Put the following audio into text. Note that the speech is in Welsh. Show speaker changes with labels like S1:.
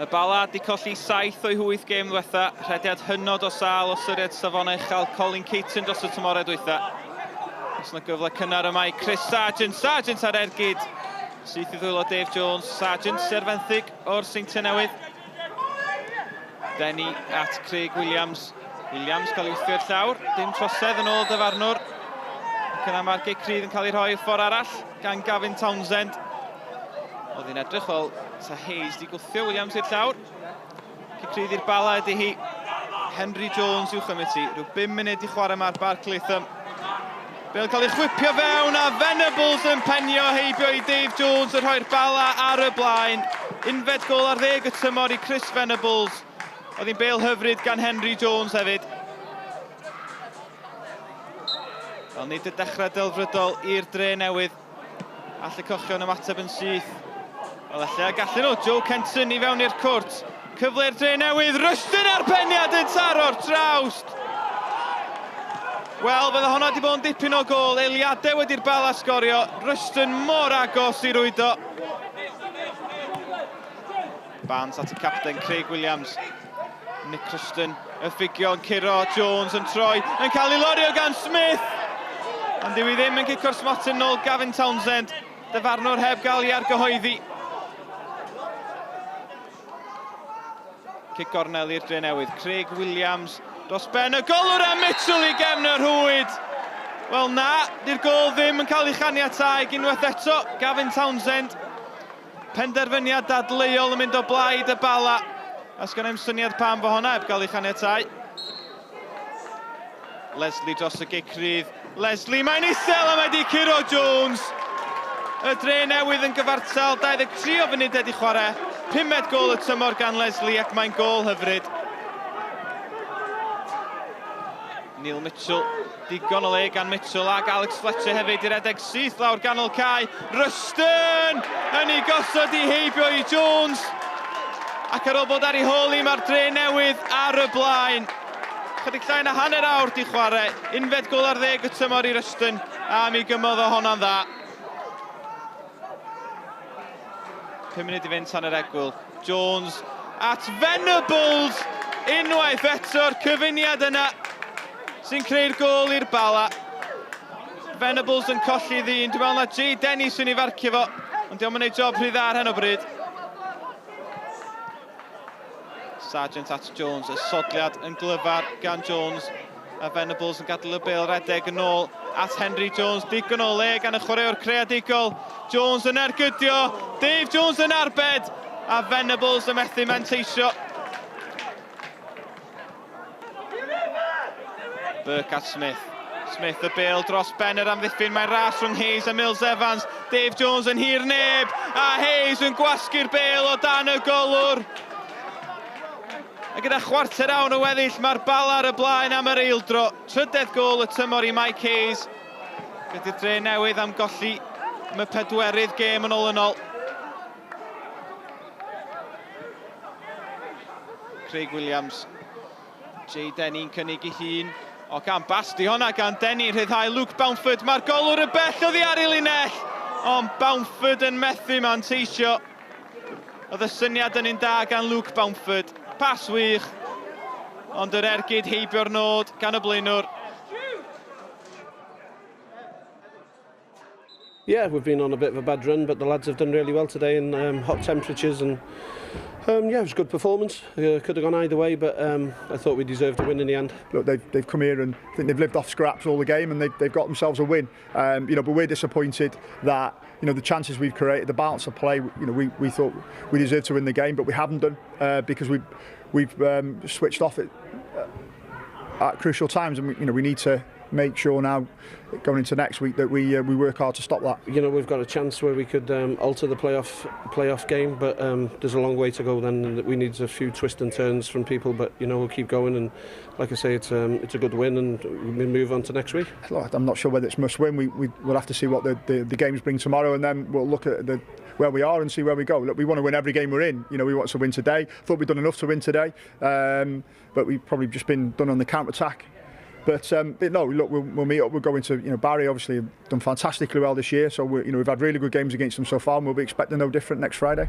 S1: Y Bala di colli 7 o'i 8 gêm ddiwetha, rhediad hynod o sâl o ystyried safonau uchel Colin Caton dros y tymhorau dwytha. Os yna gyfle cynnar yma i Chris Sargent, Sargent ar ergyd. Syth i ddwylo Dave Jones, Sargent sy'n fenthyg o'r Seintiau Newydd. Denu at Craig Williams. Williams cael ei wthio i'r llawr, dim trosedd yn ôl dyfarnwr. Ac yna mae'r gic rhydd yn cael ei rhoi i'r ffordd arall gan Gavin Townsend. Oedd hi'n edrych fel sa Hayes di gwthio Williams i'r llawr. Cic rhydd i'r Bala ydy hi. Henry Jones i'w chymryd hi. Rhyw 5 munud i chwarae mae'r Barc Latham. Bale cael ei chwipio fewn a Venables yn penio heibio i Dave Jones yn rhoi'r Bala ar y blaen. Unfed gol ar ddeg y tymor i Chris Venables. Oedd hi'n bêl hyfryd gan Henry Jones hefyd. Wel, nid y dechrau delfrydol i'r dre newydd. All y cochion ymateb yn syth. Wel, alle a gallen nhw. Joe Kenton i fewn i'r cwrt. Cyfle i'r dre newydd. Rushton a'r peniad yn taro'r trawst. Wel, fydde hwnna wedi bod yn dipyn o gol. Eiliadau wedi'r Bala sgorio. Rushton mor agos i rwydo. Barnes at y capten Craig Williams. Nick Rushton, y ffugio yn curo, Jones yn troi, yn cael ei lorio gan Smith! Ond dyw i ddim yn cico'r smotyn nôl Gavin Townsend. Dyfarnwr heb gael ei argyhoeddi. Cic gornel i'r Drenewydd. Craig Williams dros ben y golwr a Mitchell i gefn y rhwyd. Wel na, di'r gol ddim yn cael ei chaniatáu unwaith eto. Gavin Townsend. Penderfyniad dadleuol yn mynd o blaid y Bala. A sgan i'm syniad pam fo honna heb gael ei chaniatáu. Leslie dros y gic rydd. Leslie, mae'n isel a mae di curo Jones. Y dre newydd yn gyfartal, 23 o funudau di chwarae. Pumed gol y tymor gan Leslie ac mae'n gol hyfryd. Neil Mitchell, digon o le gan Mitchell ac Alex Fletcher hefyd i redeg syth lawr ganol cae. Rushton yn ei gosod i heibio i Jones. Ac ar ôl bod ar ei hôl i, mae'r dre newydd ar y blaen. Chydig llai na hanner awr di chwarae. Unfed gol ar ddeg y tymor i Rushton, a mi gymodd o honna'n dda. 5 munud i fynd tan yr egwyl. Jones at Venables! Unwaith eto'r cyfuniad yna sy'n creu'r gôl i'r Bala. Venables yn colli ddyn. Dwi'n meddwl na Jay Denny sy'n ei farcio fo, ond diolch yn gwneud job rhy dda ar hyn o bryd. Sargent at Jones, y sodliad yn glyfar gan Jones. A Venables yn gadael y bêl redeg yn ôl at Henry Jones. Digon o le gan y chwaraewr creadigol. Jones yn ergydio. Dave Jones yn arbed. A Venables yn methu manteisio. Burke at Smith. Smith y bêl dros ben yr amddiffyn. Mae'n ras rhwng Hayes a Mills Evans. Dave Jones yn hir neb. A Hayes yn gwasgu'r bêl o dan y golwr. A gyda chwarter awr o weddill, mae'r Bala ar y blaen am yr eildro. Trydedd gôl y tymor i Mike Hayes. Gyda'r dre newydd am golli am y pedwerydd gêm yn olynol. Craig Williams. Jay Denny'n cynnig ei hun. O, gan bas di honna gan Denny, rhyddhau Luke Bounford. Mae'r golwr yn bell oddi ar ei linell. Ond Bounford yn methu manteisio. Oedd y syniad yn un da gan Luke Bounford. Pas wych, ond yr ergyd heibio'r nod gan y blaenwr.
S2: Yeah, we've been on a bit of a bad run, but the lads have done really well today in hot temperatures, and yeah, it was a good performance. Could have gone either way, but I thought we deserved to win in the end.
S3: Look, they've come here and I think they've lived off scraps all the game, and they've got themselves a win. You know, but we're disappointed that, you know, the chances we've created, the balance of play, you know, we thought we deserved to win the game, but we haven't done because we've switched off at crucial times, and we need to make sure now going into next week that we work hard to stop that.
S2: You know, we've got a chance where we could alter the playoff game, but there's a long way to go then, and we need a few twists and turns from people, but you know, we'll keep going, and like I say, it's a good win, and we move on to next week.
S3: Look, I'm not sure whether it's must win. We'll have to see what the games bring tomorrow, and then we'll look at where we are and see where we go. Look, we want to win every game we're in. You know, we want to win today. Thought we'd done enough to win today, but we've probably just been done on the counter attack. But no, look, we'll meet up. We're going to, you know, Barry obviously have done fantastically well this year, so we've had really good games against them so far, and we'll be expecting no different next Friday.